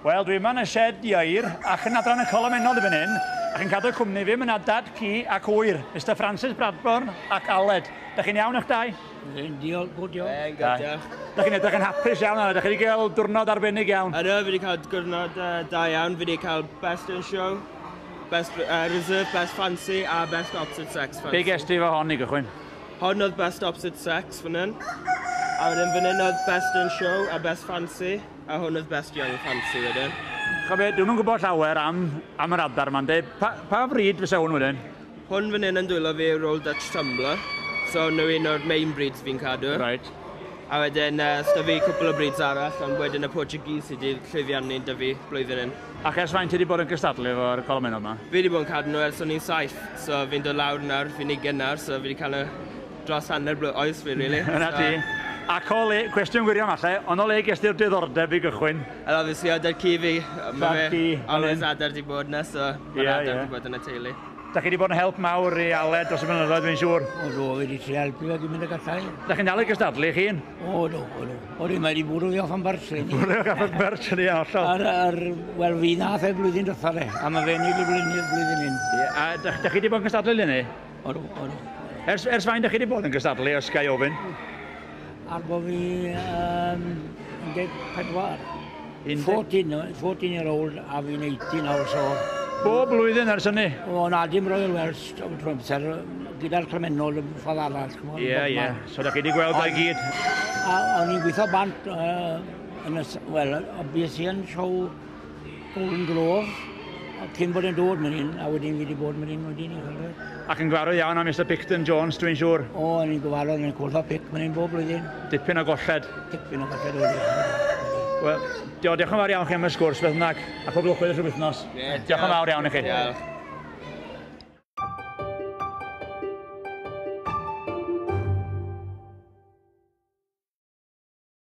Wel, dwi yma yn y shed ieir, ac yn adran y colomennod fan hyn, ac yn cadw cwmni fi, mae yna dad ci ac ŵyr, Mr Francis Bradburn ac Aled. Da chi'n iawn eich dau? Diolch, good, diolch. Yn good, diolch. Da chi'n edrych yn hapus iawn, Aled. Da chi wedi cael diwrnod arbennig iawn. Ydw, fi wedi cael diwrnod da iawn. Fi wedi cael Best in Show, Best Reserve, Best Fancy a Best Opposite Sex Fancy. Be ges ti fo hon i gychwyn? Hon oedd Best Opposite Sex fan hyn. A wedyn fan hyn oedd Best in Show a Best Fancy. A hwn oedd Best Young Fancy wedyn. Cho be, dwi'm yn gwybod llawer am yr adar yma'n deud. Pa frîd fysa hwn wedyn? Hwn fan hyn yn dwylo fi yw'r Old Dutch Tumbler. So nhw un o'r main breeds fi'n cadw. Right. A wedyn sda fi cwpl o breeds arall, ond wedyn y Portuguese sydd wedi llwyddiannu 'da fi blwyddyn hyn. Ac ers faint ti wedi bod yn cystadlu efo'r colomennod yma? Fi wedi bod yn cadw nhw ers o'n i'n 7, so fi'n dod lawr nawr, fi'n 20 nawr, so fi wedi cael nhw dros hanner oes fi, really. Yna ti. Ac o le, cwestiwn gwirion falle, ond o le ges ti'r diddordeb i gychwyn? And obviously, o dad-cu fi. Dad-cu. Always adar di bod na, so mae'r adar di bod yn y teulu. Da chi wedi bod yn help mawr i Aled dros y blynyddoedd, dwi'n siŵr. O, do, fi wedi trio helpu fe gymaint y gallai. Da chi'n dal i gystadlu chi? O, do, o, do. O, di, mae wedi bwrw fi off am berch, leni. Bwrw fi off am berch, ydi, hollol. Wel, fi nath e blwyddyn diwetha fe, a mae fe'n ei blwyddyn hyn. Ie, a da chi wedi bod yn cystadlu leni? O, do, o, do. Ers faint da chi wedi bod yn cystadlu, os ga i ofyn? Ar bo fi 14. 14 year old a fi'n 18 nawr, so... Bob blwyddyn ers hynny? O, na, dim Royal Welsh trwy amser, gyda'r colomennod y ffordd arall. Ie, ie. So da chi wedi gweld o'i gyd? A o'n i'n gweithio bant, yn y, wel, bues i yn show Golden Glove, cyn bod yn dod mynd un, a wedyn fi wedi bod mynd un wedyn i chwarae. Ac yn gyfarwydd iawn am Mr Picton Jones, dwi'n siŵr. O, o'n i'n gyfarwydd, o'n i'n cwrdd â Pic mynd un bob blwyddyn. Dipyn o golled. Dipyn o golled wedi. Wel, diolch yn fawr iawn chi am y sgwrs, beth bynnag, a pob lwc wedyn trwy'r wythnos. Yeah, diolch yn fawr iawn i chi. Diolch.